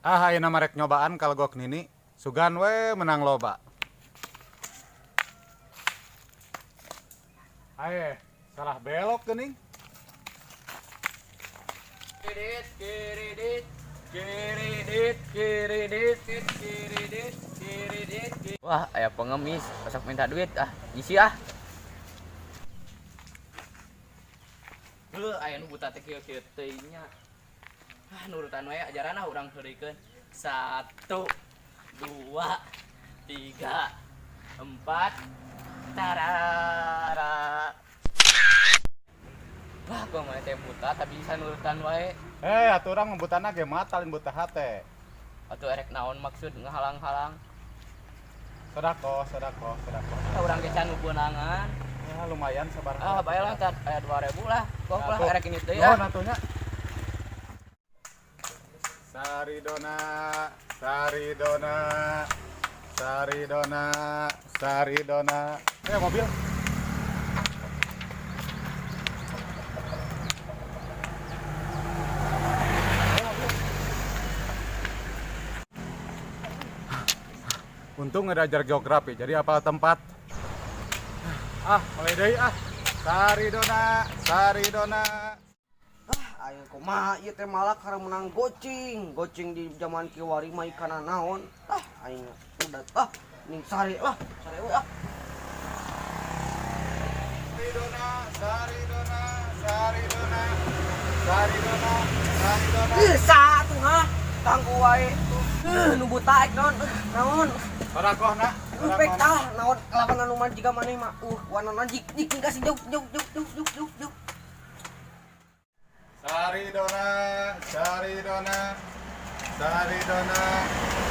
Ah, ayeuna mah rek nyobaan kalegok Nini, sugan we menang loba. Aye, salah belok geuning. Kredit, kredit, kredit, kredit, kredit, kredit. Wah, aya pengemis, sok minta duit ah, isi ah. Heuh, aya nu buta teh kieu-kieu teuing nya. Ah, nurutan we ajaran ah urang heureuykeun. Satu, dua, tiga, empat, tarara. Wah, gua mah teh buta tapi bisa nurutan wae. Eh, atuh urang mah butana ge mata lain buta hate. Atuh erek naon maksud ngahalang-halang? Sodakoh, sodakoh, sodakoh. Ah, urang ge can beunangan. Ya lumayan sabar. Ah, bae lah tar aya 2000 lah. Kok lah Atuh. Erek ini teh Nuhun ya. Atuh nya. Saridona, Saridona, Saridona, Saridona. Eh, mobil. Eh, mobil. Untung ada ajar geografi, jadi apal tempat. Ah, mulai deui ah. Saridona, Saridona. Ah, aing kumaha ieu teh malak karena menang goceng. Goceng di zaman kiwari mah ikana naon. Ah, aing udah ah, ning sare lah, sare we ah. Saridona, Saridona, Saridona, Saridona, Saridona. Ih, satu ha. Tanggu wae. Nu buta ek naon? Naon? Sodakoh nak. Pek tah naon kelawan anu mah jiga maneh mah. Warna jik jik kasih jauh jauh jauh jauh jauh jauh jauh. Saridona, Saridona, Saridona,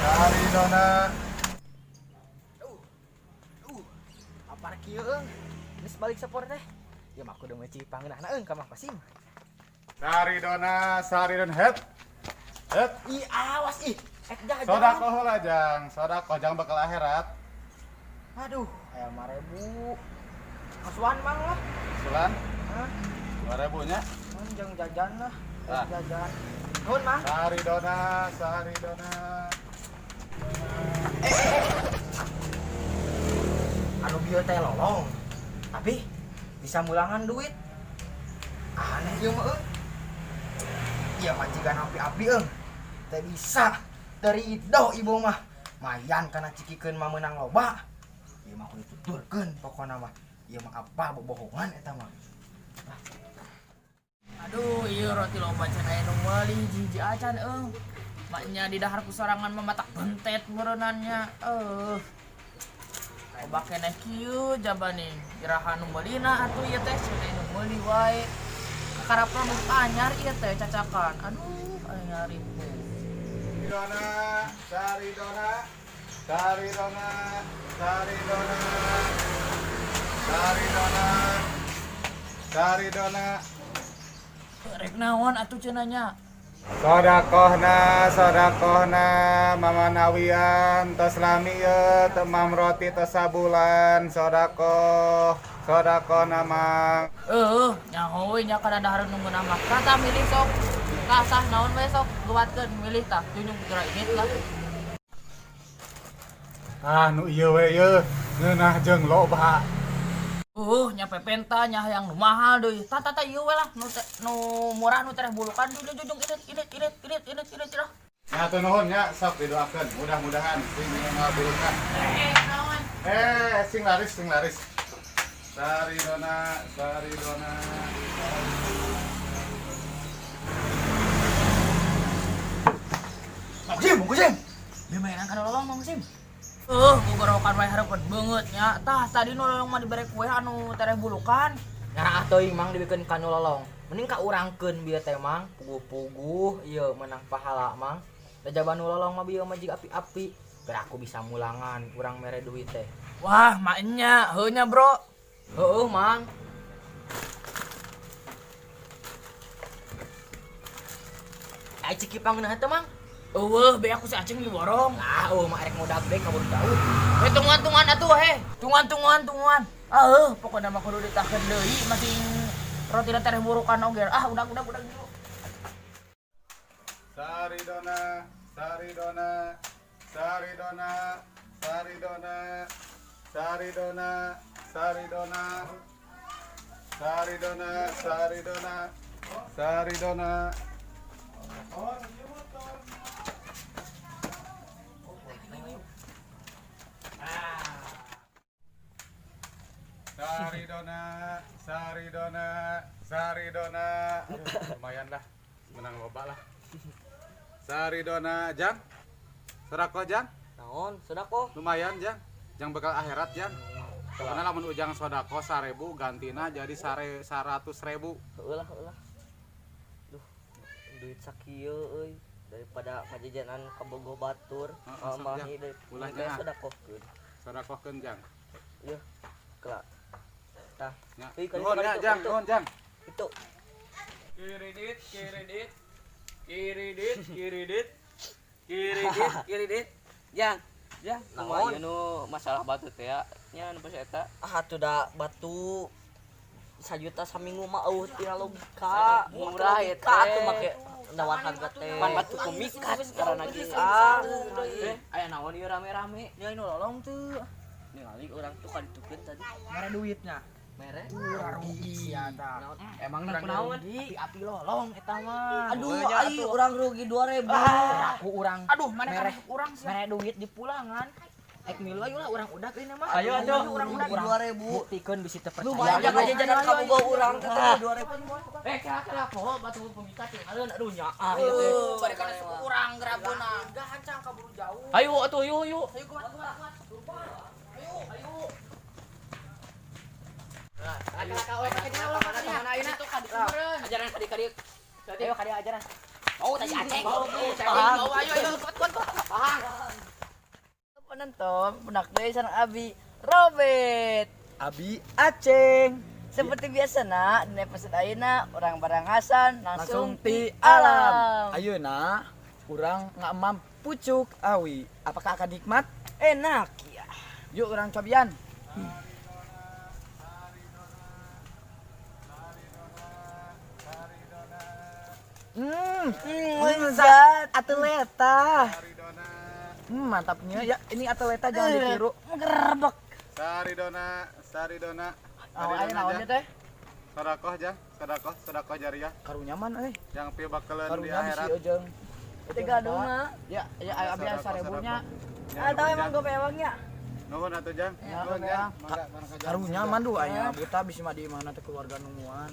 Saridona. Apa kieu euy? Geus balik sepor teh. Ya mah aku udah meci pangeunahna euy ka Mang Pasim. Saridona, Saridona, het. Het. Ih, awas ih. Ek jajan. Sodakoh heula jang, sodakoh jang bakal akhirat. Aduh, aya 5000. Kasuan Mang lah. Sulan, Hah? 2000 nya. Mang jang jajan lah. Ah. Jajan. Nuhun, Mang. Saridona, Saridona. Anu bieu teh lolong. Tapi bisa mulangan duit. Aneh ieu mah euy. Ieu mah jiga api-api euy. Teh bisa dari ido ibu mah. Mayan kana cikikeun mah meunang loba. Ieu mah kudu dituturkeun pokona mah. Ieu mah apa bobohongan eta mah. Aduh, iya roti loba can aya nu meuli hiji-hiji acan euy. Maknya di dahar ku sorangan mah matak bentet meureunannya. Eh. Loba keneh kieu jabane. Iraha nu meulina atuh ieu teh cenah aya nu meuli wae. Kakarapna mah anyar ieu teh cacakan. Aduh, aing ngaripu. Saridona, Saridona, Saridona, Saridona, Saridona, Saridona. Rek naon atuh cenah nya? Sodakohna, sodakohna, mama nawian, tos lami ye, temam roti tos sabulan, sodakoh, sodakohna Mang. Eh, nyaho we nya kana dahar nu meunah mah. Tah tah milih sok. Tah tah naon we sok guatkeun milih tah. Junjung geura init lah. Ah, nu ieu we ye, ngeunah jeung loba. Nya pepenta nya hayang nu mahal deui. Tah tah tah ieu we lah nu nu murah nu tereh bulukan junjung junjung init init init init init init init. Nah, tuh nuhun nya, sok didoakeun, mudah-mudahan sing ngabulkan. Eh, naon? Eh, sing laris, sing laris. Saridona, Saridona. Mang Sim, Mang Sim. Dimainan kana lolong Mang Sim. Gogorowokan wae hareupeun beungeut nya. Tah, tadi nu lolong mah dibere kue anu tereh bulukan. Ngarah teuing Mang dibikeun ka nu lolong. Mending ka urangkeun bieu teh Mang, puguh-puguh ieu menang pahala Mang. Da jaba nu lolong mah bieu mah jiga api-api. Biar aku bisa mulangan urang mere duit teh. Wah, maknya, heuh nya, Bro. Heueuh, Mang. Ai ciki pangeunah teh, Mang. Eueuh, be aku si Aceng diborong. Ah, eueuh mah arek modal deui kabur jauh. Eh tungguan-tungguan atuh he. Tungguan tungguan tungguan. Ah, heuh, pokokna mah kudu ditakeun deui masing roti tereh burukan oge. Ah, udah dulu. Saridona, Saridona, Saridona, Saridona, Saridona, Saridona, Saridona, Saridona, Saridona. Saridona, Saridona, Saridona. Aduh, lumayan lah, menang loba lah. Saridona, Jang. Sodakoh, Jang. Naon, sodakoh? Lumayan, Jang. Jang bekal akhirat, Jang. Karena lamun ujang sodakoh 1000 gantina jadi 100.000. Heueuh lah, heueuh lah. Duh, duit sakieu euy daripada pajajanan kabogoh batur, Heeh, sok, mahi Jang. dari Ulah kayak jangan. sodakohkeun. Sodakohkeun, Jang. Ieu. Kela. Tah. Ya. Euy, kali Nuhun kali ya, itu, Jang, itu. nuhun, Jang. Itu. Kiridit, kiridit. Kiridit, kiridit. Kiridit, kiridit. Jang, Jang, kumaha Naon? ieu nu masalah batu teh ya? Nya nu pas eta. Ah, atuh da batu sajuta saminggu mah eueuh tina logika. Murah ya Logika teh. atuh make nawar harga teh. Pan batu pemikat karena ge. Ah, Eh, aya naon ieu rame-rame? Nya nu lolong tuh. ningali urang tuh kaditukeun tadi. Mere duitnya. Mere. Rugi sia tah. Emang kunaon? Api-api lolong eta mah. Aduh, ai urang rugi 2000. Aku urang. Aduh, mana Mere. kan urang sih. Mere duit di pulangan. Ek milu ayo lah urang udah ini mah. Ayo, atuh. Urang udah Rugi 2000. Buktikeun bisi teu percaya. Lumayan jangan jajanan kabogoh urang teh 2000. Eh, kira-kira poho batu pemikat yang alun aduh nyaah ieu teh. Bari kana suku urang gerabuna. Enggak hancang kaburu jauh. Ayo atuh, yuk yuk. Ayo kuat kuat kuat. Ayo, ayo. Ayo, ajaran kadi-kadi. Ayo kadi ajaran. Mau tadi aceng. Mau, ayo ayo kuat kuat kuat. Penonton, budak deui sareng Abi Robert. Abi Aceng. Seperti biasa na, di episode ayeuna urang barang Hasan langsung, Langsung ti alam. Ayeuna urang ngamam pucuk awi. Apakah akan nikmat? Enak ya. Yuk urang cobian. Lezat. Atleta. Saridona, Mantapnya ya. Ini atleta jangan ditiru. Gerbek. Saridona, Saridona. Oh, ayo naonnya teh? Sodakoh, Jang. Sodakoh, sodakoh jariah. Karunya man euy. Jang pi bakaleun di Karunya bisi akhirat. ujung. Tiga duna. Ya, ya ayo abi Sodakoh, sarebunya. sodakoh. Ya, Atau nuhun, emang Jang. gue pewangnya. Nuhun atuh, Jang. Ya, Nuhun, ya. Jang. Mangga, mangga, Jang. Karunya man duh aya buta bisi mah di mana teh keluarga nungguan.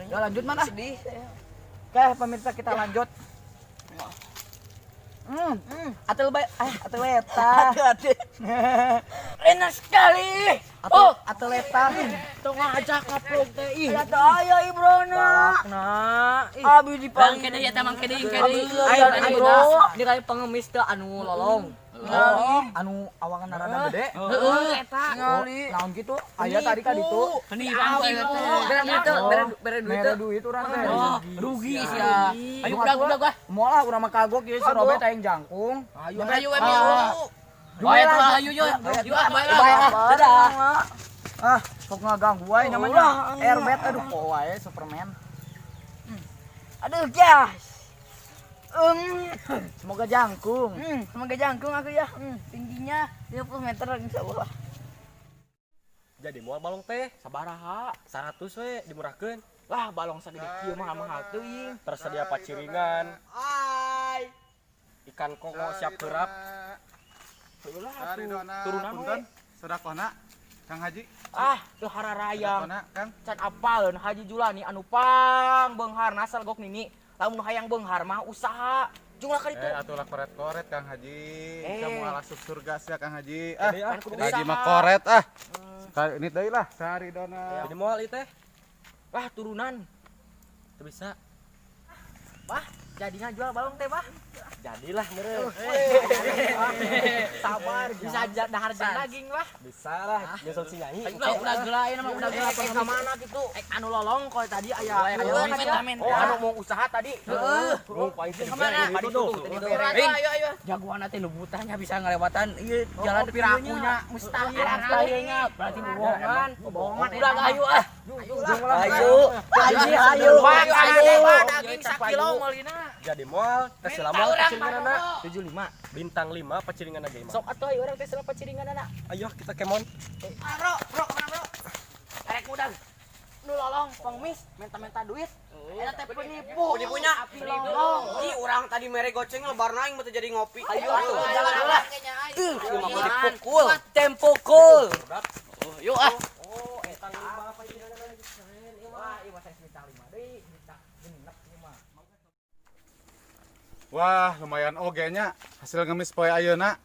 Ya lanjut mana? Sedih saya. Oke, pemirsa kita lanjut. Atel bae, eh atleta. Aduh, aduh. Enak sekali. Atau atleta. Tong ngajak ngaplok teh ih. Kata ayo Ibrona. Balakna. Ih. Abi di Bang kene ya teh mang kene kene. Ayo, Ayo, bro. Ini kayak pengemis teh anu lolong. Oh, anu awangan rada gede. Heeh, Eta. Oh, naon gitu? Aya tadi ka ditu. Penipu eta teh. Bere duit teh, bere bere duit Mere teh. duit urang teh. Oh, rugi sia. Ayo udah udah gua. Moal lah urang mah kagok ieu si Robert aing jangkung. Ayo ayo ayo. Bae tuh ayo yuk. Yuk ah bae lah. Dadah. Ah, sok ngaganggu wae namanya. Airbed aduh po wae Superman. Aduh, gas. Semoga jangkung. Semoga jangkung aku ya. Tingginya 50 meter insya Allah. Jadi moal balong teh Sabaraha? 100 we dimurahkeun. Lah balong sagede kieu mah mahal teuing. Tersedia paciringan. Ikan koko siap kerap. Saridona, Turunan we. punten. Sodakohna, Kang Haji. Ah, teu hararayang. Sodakohna, Kang. Can apaleun Haji Julani anu pang beungharna salgok nini. Lamun hayang beunghar mah usaha. Jumlah ka ditu. Eh, atuh lah koret-koret Kang Haji. Eh. Kamu asup surga sia Kang Haji. Ah, Kan kudu Haji usaha. mah koret ah. Sekali ini deui lah, Saridona. Jadi moal ieu teh. Lah turunan. Teu bisa. Bah, jadinya jual balong teh, bah. Jadilah meureun. Sabar, bisa dahar jeung daging lah. Bisa lah, nyusul si Nyai. Udah udah geura ayeuna mah udah geura Ka mana kitu? Anu lolong koy tadi aya. Aya Oh, anu mau usaha tadi. Heeh. Mau paling tadi Kemana? itu tuh. Ayo ayo ayo. Jagoan teh nu butahnya bisa ngalewatan ieu jalan Pirakunya mustahil mustahilnya. Berarti bohongan. Bohongan. Udah ayo ah. Ayo. Ayo ayo. Ayo, daging sakilo meulina. Jadi moal tes Minta lama urang paciringanana. 75. Bintang 5 paciringan ge mah. Sok atuh ayo urang teh selama paciringanana. Ayo kita kemon. Bro, bro, kemana bro? Arek udang. Nu lolong pengemis minta-minta duit. Eta teh penipu. Penipunya. Api lolong. Ih, urang tadi mere goceng lebar aing mah teu jadi ngopi. Ayo jalan lah. Tuh, ieu mah dipukul. Tempo cool. Yuk ah. Oh, bintang 5 paciringanana geus keren ieu mah. Wah, ieu mah saya bintang 5 deui, bintang genep ieu mah. Wah, lumayan oge nya hasil ngemis poe ayeuna.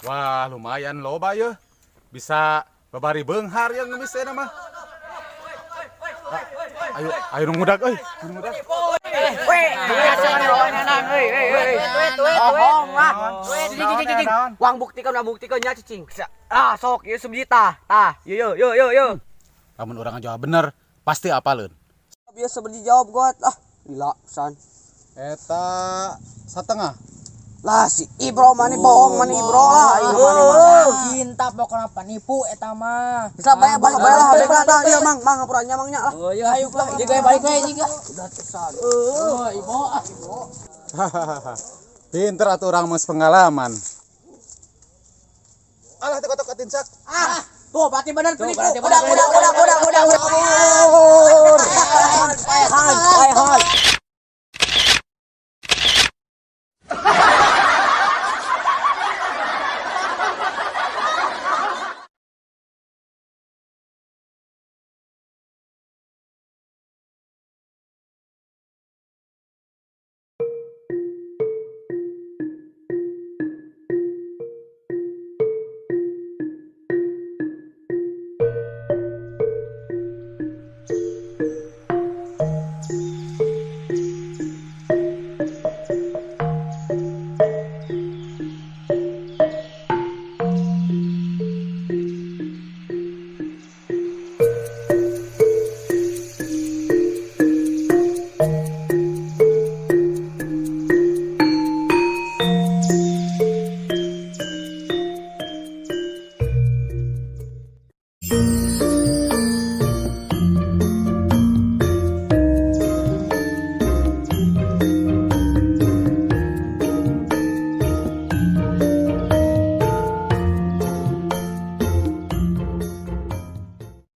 Wah, lumayan loba yeuh. Bisa babari beunghar ya ngemis ayeuna mah. Ah, ayo, ayo nu ngudag euy, nu ngudag. Weh, bohong lah. Cicing, naon? Wang buktikan, wang buktikan nya cicing. Ah, sok ieu sebiji tah. Tah, yo yo yo yo yo. Lamun urang jawab bener, pasti apaleun. Biasa sebiji jawab gua. Ah, gila san. Eta satengah. Lah si Ibro mani bohong mani Ibro lah aing mani mah. Cinta pokoknya penipu eta mah. Bisa bayar bang, bayar lah, bayar lah, iya mang, mang hapurannya mangnya lah. Oh iya ayo lah, jika balik we jika. Udah tesan. Oh, ibu ah. Pinter atuh urang mah pengalaman. Alah teh kotok katincak. Ah, tuh berarti bener penipu. Berarti Udah, bener. udah, udah, udah, udah, udah.